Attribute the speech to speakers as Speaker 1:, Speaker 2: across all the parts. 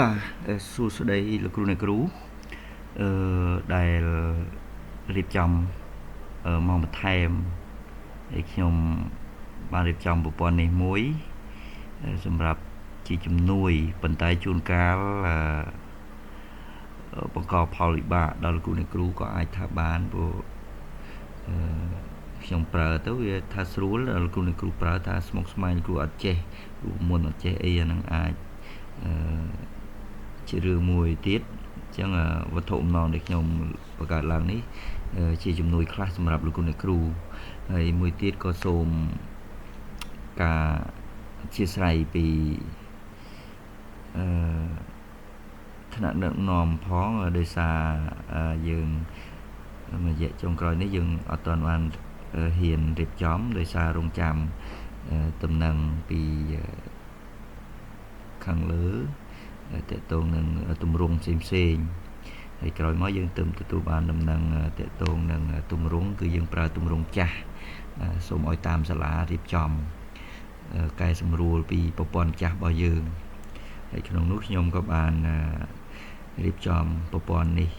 Speaker 1: បាទសួស្តីលោកគ្រូអ្នកគ្រូអឺដែលរៀបចំមកបន្ថែមហើយខ្ញុំបានរៀបចំប្រព័ន្ធនេះមួយសម្រាប់ជាជំនួយប៉ុន្តែជួនកាលបង្កផលវិបាកដល់លោកគ្រូអ្នកគ្រូក៏អាចថាបានព្រោះអឺខ្ញុំប្រើទៅវាថាស្រួលដល់លោកគ្រូអ្នកគ្រូប្រើថាស្មុគស្មាញគ្រូអត់ចេះរូបមន្តអត់ចេះអីអាហ្នឹងអាចអឺជារឿងមួយទៀតអញ្ចឹងវត្ថុបំណងដែលខ្ញុំបង្កើតឡើងនេះជាជំនួយខ្លះសម្រាប់លោកគ្រូអ្នកគ្រូហើយមួយទៀតក៏សូមការអធិស្ឋានពីអឺថ្នាក់ដឹកនាំផងដោយសារយើងរយៈចុងក្រោយនេះយើងអត់ទាន់បានហ៊ានរៀបចំដោយសាររងចាំតំណែងពីខាងលើតកតងនឹងទម្រង់ផ្សេងផ្សេងហើយក្រោយមកយើងទៅទទួលបានដំណឹងតកតងនឹងទម្រង់គឺយើងប្រើទម្រង់ចាស់សូមឲ្យតាមសាលារៀបចំកែសម្រួលពីប្រព័ន្ធចាស់របស់យើងហើយក្នុងនោះខ្ញុំក៏បានរៀបចំប្រព័ន្ធនេះ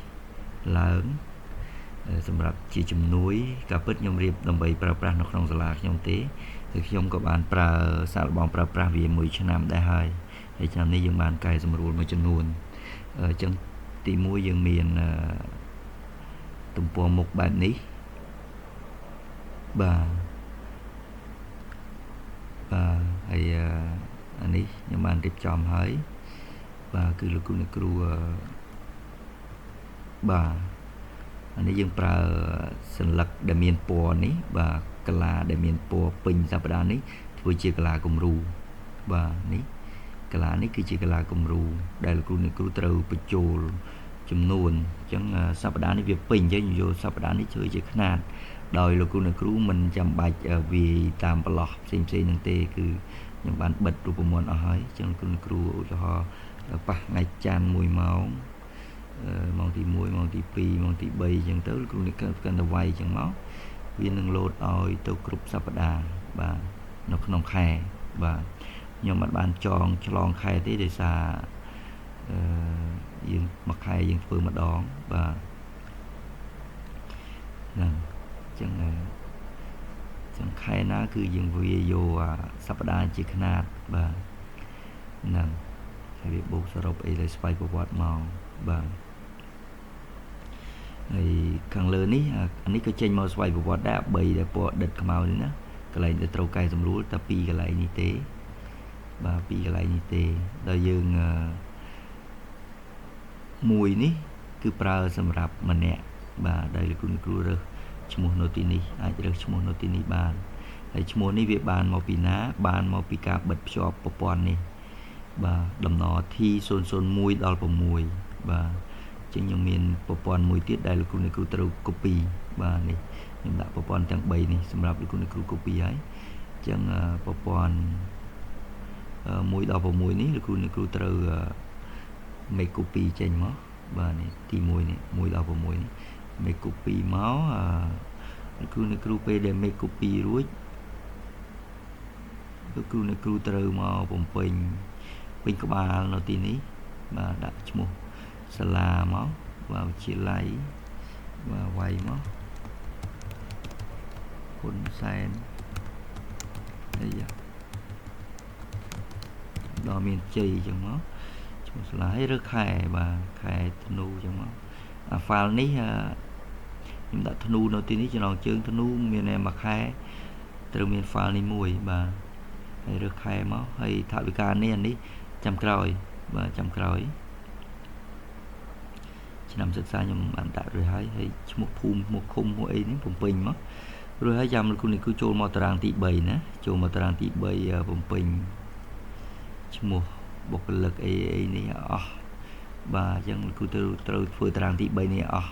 Speaker 1: ឡើងសម្រាប់ជាជំនួយការពិតខ្ញុំរៀបដើម្បីប្រើប្រាស់នៅក្នុងសាលាខ្ញុំទេគឺខ្ញុំក៏បានប្រើសាកល្បងប្រើប្រាស់វាមួយឆ្នាំដែរហើយហើយឆ្នាំនេះយើងបានកែសម្រួលមួយចំនួនអញ្ចឹងទី1យើងមានទំព័រមុខបែបនេះបាទបាទហើយអានេះខ្ញុំបានរៀបចំហើយបាទគឺលោកគ្រូអ្នកគ្រូបាទអានេះយើងប្រើសន្លឹកដែលមានពណ៌នេះបាទកាឡាដែលមានពណ៌ពេញសប្តាហ៍នេះធ្វើជាកាឡាគំរូបាទនេះកាឡានេះគឺជាកាឡាគំរូដែលលោកគ្រូអ្នកគ្រូត្រូវបញ្ចូលចំនួនអញ្ចឹងសប្តាហ៍នេះវាពេញអញ្ចឹងយកសប្តាហ៍នេះធ្វើជាខ្នាតដោយលោកគ្រូអ្នកគ្រូមិនចាំបាច់វាយតាមប្រឡោះផ្សេងផ្សេងនឹងទេគឺខ្ញុំបានបិទរូបមន្តអស់ហើយអញ្ចឹងលោកគ្រូអ្នកគ្រូឧទាហរណ៍ប៉ះថ្ងៃច័ន្ទ1ម៉ោងម៉ោងទី1ម៉ោងទី2ម៉ោងទី3អញ្ចឹងទៅលោកគ្រូអ្នកកាន់តែវាយអញ្ចឹងមកវានឹងលោតឲ្យទៅគ្រប់សប្តាហ៍បាទនៅក្នុងខែបាទខ្ញុំអត់បានចងឆ្លងខែទេដោយសារអឺយើងមួយខែយើងធ្វើម្ដងបាទហ្នឹងអញ្ចឹងអញ្ចឹងខែណាគឺយើងវាយកអាសប្តាហ៍ជាខ្នាតបាទហ្នឹងហើយវាបូកសរុបអីលើស្វ័យប្រវត្តិមកបាទហើយខាងលើនេះអានេះក៏ចេញមកស្វ័យប្រវត្តិដែរ3ដែលពណ៌ដិតខ្មៅនេះណាកន្លែងដែលត្រូវកែសម្រួលតែ2កន្លែងនេះទេបាទ2កន្លែងនេះទេដល់យើងមួយនេះគឺប្រើសម្រាប់ម្នាក់បាទដែលលោកគ្រូរើសឈ្មោះនៅទីនេះអាចរើសឈ្មោះនៅទីនេះបានហើយឈ្មោះនេះវាបានមកពីណាបានមកពីការបិទភ្ជាប់ប្រព័ន្ធនេះបាទតំណ T001 ដល់6បាទចឹងខ្ញុំមានប្រព័ន្ធមួយទៀតដែលលោកគ្រូអ្នកគ្រូត្រូវ copy បាទនេះខ្ញុំដាក់ប្រព័ន្ធទាំង3នេះសម្រាប់លោកគ្រូអ្នកគ្រូ copy ហើយចឹងប្រព័ន្ធ1ដល់6នេះលោកគ្រូអ្នកគ្រូត្រូវ make copy ចេញមកបាទនេះទី1នេះ1ដល់6នេះ make copy មកលោកគ្រូអ្នកគ្រូពេលដែល make copy រួចលោកគ្រូអ្នកគ្រូត្រូវមកបំពេញពេញក្បាលនៅទីនេះបាទដាក់ឈ្មោះសាលាមកបាទវិទ្យាល័យបាទវាយមកហ៊ុនសែនអីយ៉ាដល់មានជ័យអញ្ចឹងមកឈ្មោះសាលាហើយឬខែបាទខែធ្នូអញ្ចឹងមកអា file នេះខ្ញុំដាក់ធ្នូនៅទីនេះចំណងជើងធ្នូមានតែមួយខែត្រូវមាន file នេះមួយបាទហើយរើសខែមកហើយថវិកានេះអានេះចាំក្រោយបាទចាំក្រោយឆ្នាំសិក្សាខ្ញុំបានដាក់រួចហើយហើយឈ្មោះភូមិឈ្មោះឃុំឈ្មោះអីនេះបំពេញមករួចហើយចាំលោកគ្រូនេះគឺចូលមកតារាងទី3ណាចូលមកតារាងទី3បំពេញឈ្មោះបុគ្គលិកអីអីនេះអស់បាទអញ្ចឹងលោកគ្រូត្រូវធ្វើតារាងទី3នេះអស់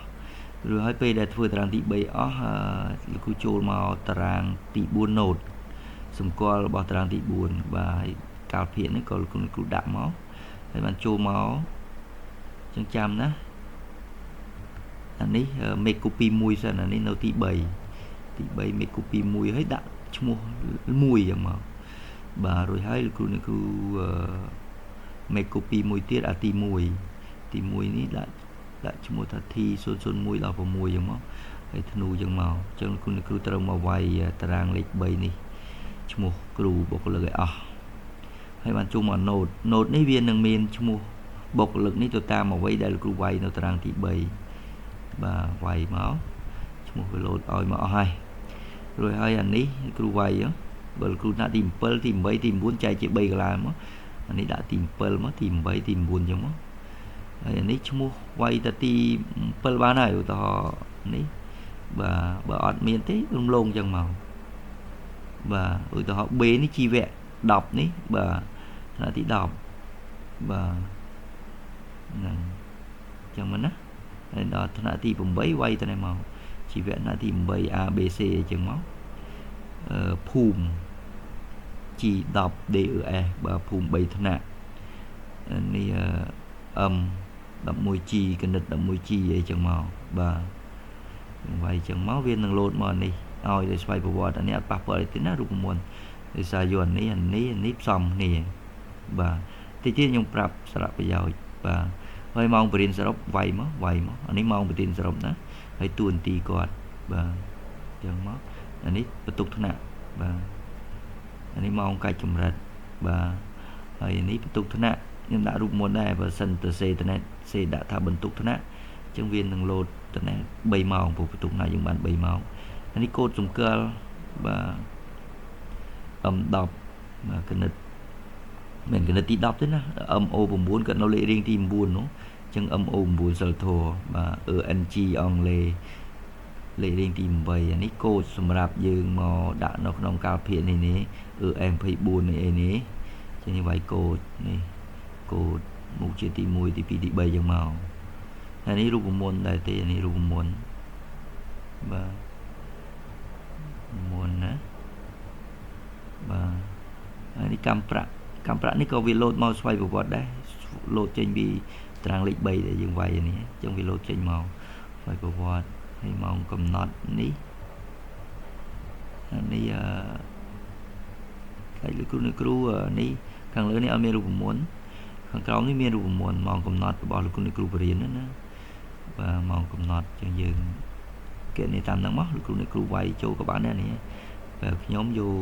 Speaker 1: រួចហើយពេលដែលធ្វើតារាងទី3អស់លោកគ្រូចូលមកតារាងទី4 note សម្គាល់របស់តារាងទី4បាទហើយកាលភាគនេះក៏លោកគ្រូដាក់មកហើយបានចូលមកចឹងចាំណាអានេះ make copy មួយសិនអានេះនៅទី3ទី3 make copy មួយហើយដាក់ឈ្មោះមួយចឹងមកបាទរួចហើយលោកគ្រូអ្នកគ្រូ Make copy មួយទៀតអាទី1ទី1នេះដាក់ដាក់ឈ្មោះថា T001 ដល់6អញ្ចឹងមកហើយធ្នូអញ្ចឹងមកអញ្ចឹងគ្រូគ្រូត្រូវមកវាយតារាងលេខ3នេះឈ្មោះគ្រូបុគ្គលិកឲ្យអស់ហើយបានចូលមក note note នេះវានឹងមានឈ្មោះបុគ្គលិកនេះទៅតាមអ្វីដែលគ្រូវាយនៅតារាងទី3បាទវាយមកឈ្មោះវាលោតឲ្យមកអស់ហើយរួចហើយអានេះគ្រូវាយបើគ្រូដាក់ទី7ទី8ទី9ចែកជា3កន្លែងមកអានេះដាក់ទី7មកទី8ទី9អញ្ចឹងមកហើយអានេះឈ្មោះវាយតែទី7បានហើយឧទាហរណ៍នេះបាទបើអត់មានទេរំលងអញ្ចឹងមកបាទឧទាហរណ៍ B នេះជីវៈ10នេះបាទថ្នាក់ទី10បាទហ្នឹងអញ្ចឹងមកណាហើយដល់ថ្នាក់ទី8វាយទៅនេះមកជីវៈថ្នាក់ទី8 A B C អញ្ចឹងមកអឺភូមិ G10 D E S បាទភូមិ3ថ្នាក់នេះ M 11G គណិត 11G អីចឹងមកបាទវាយចឹងមកវានឹងលោតមកនេះឲ្យដោយស្វ័យប្រវត្តិអានេះអត់ប៉ះពាល់អីទេណារូបមន្តដោយសារយកអានេះអានេះអានេះផ្សំគ្នាបាទតិចទៀតខ្ញុំប្រាប់សារៈប្រយោជន៍បាទហើយម៉ោងបរិញ្ញាសរុបវាយមកវាយមកអានេះម៉ោងបរិញ្ញាសរុបណាហើយតួនាទីគាត់បាទចឹងមកអានេះបន្ទុកថ្នាក់បាទអានេះម៉ោងកាច់ចម្រិតបាទហើយនេះបន្ទុកថ្នាក់ខ្ញុំដាក់រូបមន្តដែរបើសិនទៅសេតណេតសេដាក់ថាបន្ទុកថ្នាក់អញ្ចឹងវានឹងលោតតណេត3ម៉ោងព្រោះបន្ទុកថ្នាក់យើងបាន3ម៉ោងអានេះកូដសម្គាល់បាទ M10 បាទគណិតមិនគណិតទី10ទេណា MO9 គាត់នៅលេខរៀងទី9នោះអញ្ចឹង MO9 សិលធរបាទ ENG អង់គ្លេសលេខរៀងទី8អានេះកូដសម្រាប់យើងមកដាក់នៅក្នុងកាលភាគនេះនេះ EM24 នេះអីនេះចឹងនេះវាយកូដនេះកូដមុខជាទី1ទី2ទី3ចឹងមកហើយនេះរូបមន្តដែរទេនេះរូបមន្តបាទមន្តណាបាទហើយនេះកម្មប្រាក់កម្មប្រាក់នេះក៏វាលោតមកស្វ័យប្រវត្តិដែរលោតចេញពីតារាងលេខ3ដែលយើងវាយនេះអញ្ចឹងវាលោតចេញមកស្វ័យប្រវត្តិហើយម៉ោងកំណត់នេះអានេះអឺខ្លាចលោកគ្រូអ្នកគ្រូនេះខាងលើនេះអត់មានរូបមន្តខាងក្រោមនេះមានរូបមន្តម៉ោងកំណត់របស់លោកគ្រូអ្នកគ្រូបរិញ្ញាណាបាទម៉ោងកំណត់ចឹងយើងគេនេះតាមហ្នឹងមកលោកគ្រូអ្នកគ្រូវាយចូលក៏បានដែរនេះបាទខ្ញុំយក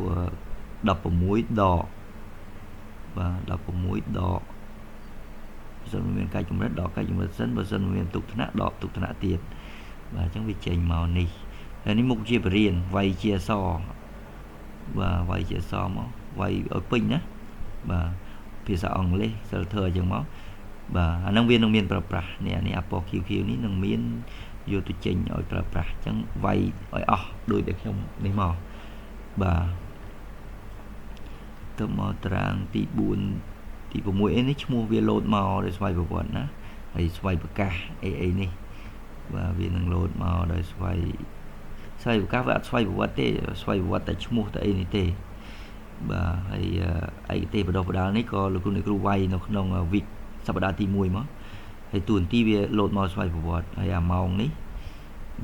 Speaker 1: 16ដកបាទ16ដកបើសិនមានកាយចម្រិតដកកាយចម្រិតសិនបើសិនមានទុកថ្នាក់ដកទុកថ្នាក់ទៀតបាទអញ្ចឹងវាចេញមកនេះហើយនេះមុខជាបរិញ្ញាវាយជាអសបាទវាយជាអសមកវាយឲ្យពេញណាបាទភាសាអង់គ្លេសសិលធ្វើអញ្ចឹងមកបាទអាហ្នឹងវានឹងមានប្រើប្រាស់នេះអានេះអាពណ៌ QQ នេះនឹងមានយកទៅចេញឲ្យប្រើប្រាស់អញ្ចឹងវាយឲ្យអស់ដូចតែខ្ញុំនេះមកបាទទៅមកតារាងទី4ទី6អីនេះឈ្មោះវាលោតមកដោយស្វ័យប្រវត្តិណាហើយស្វ័យប្រកាសអីអីនេះបាទវានឹងលោតមកដោយស្វ័យស្វ័យប្រកាសវាអត់ស្វ័យប្រវត្តិទេស្វ័យប្រវត្តិតែឈ្មោះតែអីនេះទេបាទហើយឯកទេសបដិបដាលនេះក៏លោកគ្រូអ្នកគ្រូវាយនៅក្នុង week សប្តាហ៍ទី1មកហើយតួនាទីវាលោតមកស្វ័យប្រវត្តិហើយអាម៉ោងនេះ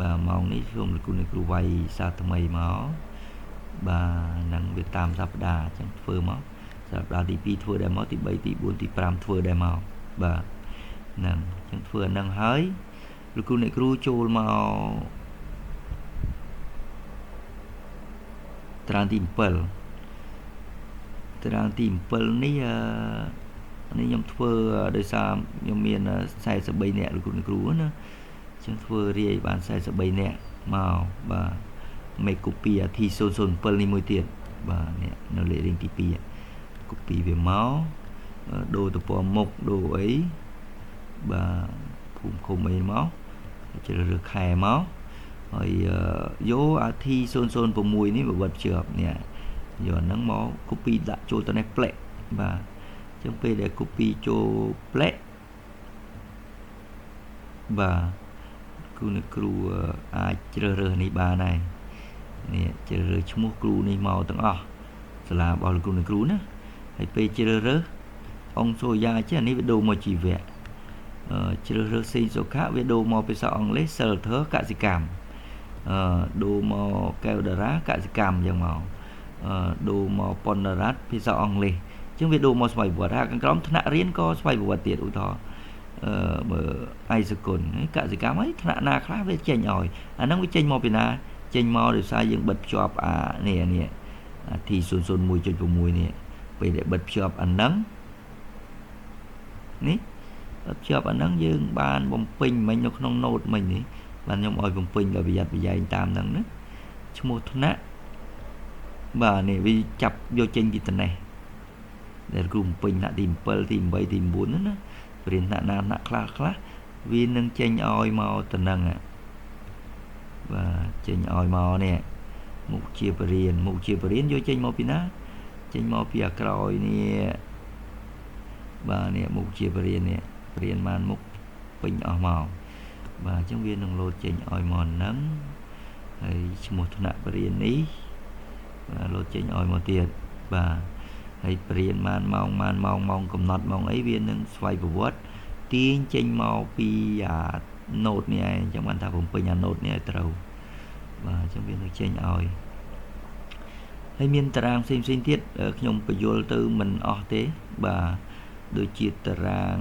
Speaker 1: បាទម៉ោងនេះសូមលោកគ្រូអ្នកគ្រូវាយសារថ្មីមកបាទនឹងវាតាមសប្តាហ៍អញ្ចឹងធ្វើមកសប្តាហ៍ទី2ធ្វើដែរមកទី3ទី4ទី5ធ្វើដែរមកបាទហ្នឹងអញ្ចឹងធ្វើអាហ្នឹងហើយលោកគ្រូអ្នកគ្រូចូលមកតារាងទី7តារាងទី7នេះអឺនេះខ្ញុំធ្វើដោយសារខ្ញុំមាន43នាក់លោកគ្រូអ្នកគ្រូណាអញ្ចឹងធ្វើរាយបាន43នាក់មកបាទ make copy អា T007 នេះមួយទៀតបាទនេះនៅលេខរៀងទី2 copy វាមកដូរទៅពណ៌មុខដូរអីបាទភូមិឃុំអីមកជ្រើសរើសខែមកហើយយកអា T006 នេះបបិទភ្ជាប់នេះយកអាហ្នឹងមក copy ដាក់ចូលទៅនេះផ្លែកបាទអញ្ចឹងពេលដែល copy ចូលផ្លែកបាទគ្រូអ្នកគ្រូអាចជ្រើសរើសនេះបានដែរនេះជ្រើសរើសឈ្មោះគ្រូនេះមកទាំងអស់សាលារបស់លោកគ្រូអ្នកគ្រូណាហើយពេលជ្រើសរើសអង្គសូយ៉ាចេះអានេះវាដូរមកជីវៈជ្រើសរើសសេងសុខៈវាដូរមកភាសាអង់គ្លេសសិលធម៌កសិកម្មអឺដូរមកកែវតារាកសិកម្មអញ្ចឹងមកអឺដូរមកប៉ុណ្ណរ៉ាត់ភាសាអង់គ្លេស ចឹងវាដូរមកស្វ័យប្រវត្តិហើយខាងក្រោមថ្នាក់រៀនក៏ស្វ័យប្រវត្តិទៀតឧទាហរណ៍មើលឯសគុណកសិកម្មហើយថ្នាក់ណាខ្លះវាចេញឲ្យអាហ្នឹងវាចេញមកពីណាចេញមកដោយសារយើងបិទភ្ជាប់អានេះនេះ T001.6 នេះពេលដែលបិទភ្ជាប់អាហ្នឹងនេះបិទភ្ជាប់អាហ្នឹងយើងបានបំពេញមិញនៅក្នុង note មិញនេះបានខ្ញុំឲ្យបំពេញដោយប្រយ័ត្នប្រយែងតាមហ្នឹងណាឈ្មោះថ្នាក់បាទនេះវាចាប់យកចេញពីត្នេះដែលគ្រូបំពេញថ្នាក់ទី7ទី8ទី9ហ្នឹងណារៀនថ្នាក់ណាថ្នាក់ខ្លះខ្លះវានឹងចេញឲ្យមកតំណឹងបាទចេញឲ្យមកនេះមុខជាបរិញ្ញាមុខជាបរិញ្ញាយកចេញមកពីណាចេញមកពីអាក្រោយនេះបាទនេះមុខជាបរិញ្ញានេះបរិញ្ញាបានមុខពេញអស់មកបាទអញ្ចឹងវានឹងលោតចេញឲ្យមកហ្នឹងហើយឈ្មោះថ្នាក់បរិញ្ញានេះបាទលោតចេញឲ្យមកទៀតបាទហើយបរិញ្ញាបានម៉ោងបានម៉ោងម៉ោងកំណត់ម៉ោងអីវានឹងស្វ័យប្រវត្តិទាញចេញមកពីអា note នេះឯងអញ្ចឹងបានថាបំពេញអា note នេះឲ្យត្រូវបាទអញ្ចឹងវានឹងចេញឲ្យហើយមានតារាងផ្សេងផ្សេងទៀតខ្ញុំបញ្យល់ទៅមិនអស់ទេបាទដូចជាតារាង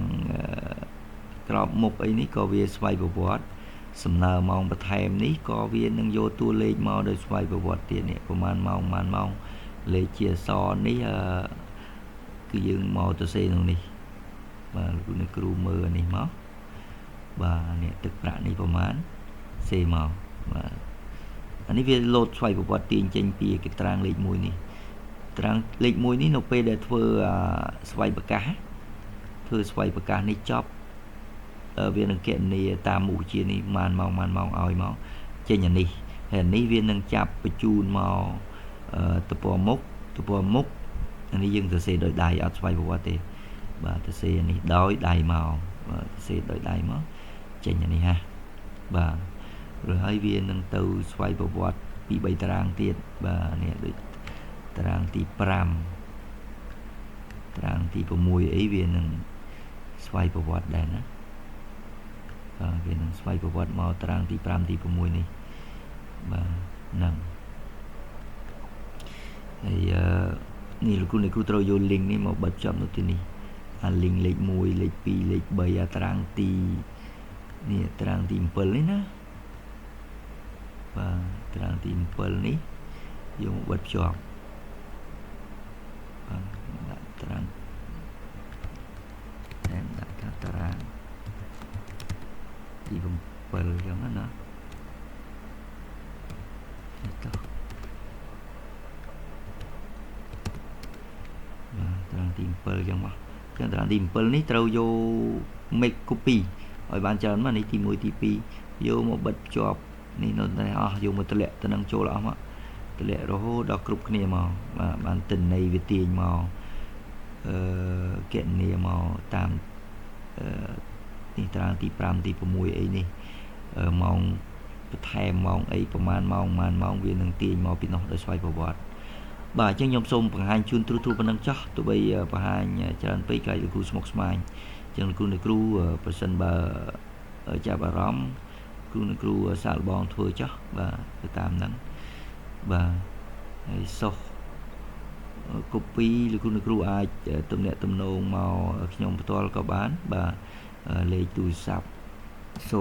Speaker 1: ក្របមុខអីនេះក៏វាស្វ័យប្រវត្តិសំណើម៉ោងបន្ថែមនេះក៏វានឹងយកតួលេខមកដោយស្វ័យប្រវត្តិទៀតនេះប្រហែលម៉ោងប្រហែលម៉ោងលេខជាអក្សរនេះគឺយើងមកទៅសេក្នុងនេះបាទលោកអ្នកគ្រូមើលនេះមកបាទនេះទឹកប្រាក់នេះប្រហែលសេមកបាទអានេះវាលោតស្វ័យប្រវត្តិទាញចេញពីកត្រាងលេខ1នេះត្រាងលេខ1នេះនៅពេលដែលធ្វើស្វ័យប្រកាសធ្វើស្វ័យប្រកាសនេះចប់វានឹងគណនាតាមមុខវិជ្ជានេះម៉ានម៉ោងម៉ានម៉ោងឲ្យមកចេញអានេះហើយអានេះវានឹងចាប់បញ្ជូនមកទំព័រមុខទំព័រមុខអានេះយើងសរសេរដោយដៃអត់ស្វ័យប្រវត្តិទេបាទសរសេរអានេះដោយដៃមកបាទសរសេរដោយដៃមកចេញអានេះហាបាទឬហើយវានឹងទៅស្វ័យប្រវត្តិពី3តារាងទៀតបាទនេះដូចតារាងទី5តារាងទី6អីវានឹងស្វ័យប្រវត្តិដែរណាបាទវានឹងស្វ័យប្រវត្តិមកតារាងទី5ទី6នេះបាទហ្នឹងហើយនេះលោកគ្រូអ្នកគ្រូត្រូវយក link នេះមកបិទចប់នៅទីនេះអា link លេខ1លេខ2លេខ3អាតារាងទីនេះតារាងទី7នេះណាបាទតារាងទី7នេះយកមកបិទភ្ជាប់បាទដាក់តារាងតែដាក់តារាងទី7អញ្ចឹងណានេះតោះបាទតារាងទី7អញ្ចឹងមកចឹងតារាងទី7នេះត្រូវយក make copy ឲ្យបានច្រើនមកនេះទី1ទី2យកមកបិទភ្ជាប់នេះនៅតែអស់យកមកតម្លាក់ទៅនឹងចូលអស់មកតម្លាក់រហូតដល់គ្រប់គ្នាមកបាទបានទិន្នន័យវាទាញមកគណនាមកតាមនេះតារាងទី5ទី6អីនេះម៉ោងបន្ថែមម៉ោងអីប្រហែលម៉ោងប្រហែលម៉ោងវានឹងទាញមកពីនោះដោយស្វ័យប្រវត្តិបាទអញ្ចឹងខ្ញុំសូមបង្ហាញជូនទ្រុសប៉ុណ្ណឹងចោះទោះបីបង្ហាញច្រើនពេកខ្លាចលោកគ្រូស្មុគស្មាញអញ្ចឹងលោកគ្រូអ្នកគ្រូប្រសិនបើចាប់អារម្មណ៍គ្រូអ្នកគ្រូសាកល្បងធ្វើចោះបាទទៅតាមហ្នឹងបាទហើយសុស copy លោកគ្រូអ្នកគ្រូអាចទំនាក់ទំនងមកខ្ញុំផ្ទាល់ក៏បានបាទលេខទូរស័ព្ទ0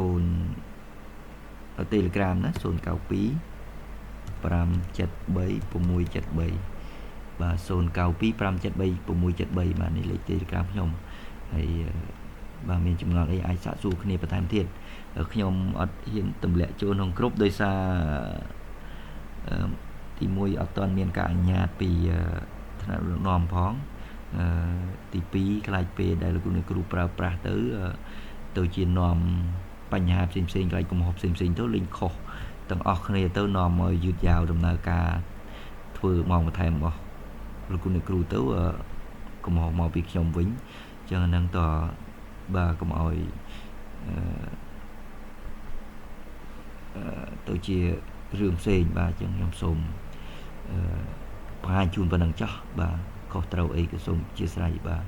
Speaker 1: Telegram ណា092 573 673បាទ092 573 673បាទនេះលេខ Telegram ខ្ញុំហើយបាទមានចម្ងល់អីអាចសាកសួរគ្នាបន្ថែមទៀតខ្ញុំអត់ហ៊ានទម្លាក់ចូលក្នុងក្រុមដោយសារទី1អត់ទាន់មានការអនុញ្ញាតពីថ្នាក់ដឹកនាំផងទី2ខ្លាចពេលដែលលោកគ្រូប្រើប្រាស់ទៅទៅជានាំបញ្ហាផ្សេងផ្សេងខ្លាចកំហុសផ្សេងផ្សេងទៅលេងខុសទាំងអស់គ្នាទៅនាំមកយឺតយ៉ាវដំណើរការធ្វើម៉ោងបន្ថែមរបស់លោកគ្រូទៅកំហុសមកពីខ្ញុំវិញអញ្ចឹងហ្នឹងតបាទកុំឲ្យទៅជារឿងផ្សេងបាទអញ្ចឹងខ្ញុំសូមបង្ហាញជូនប៉ុណ្ណឹងចោះបាទខុសត្រូវអីក៏សូមអធ្យាស្រ័យបាទ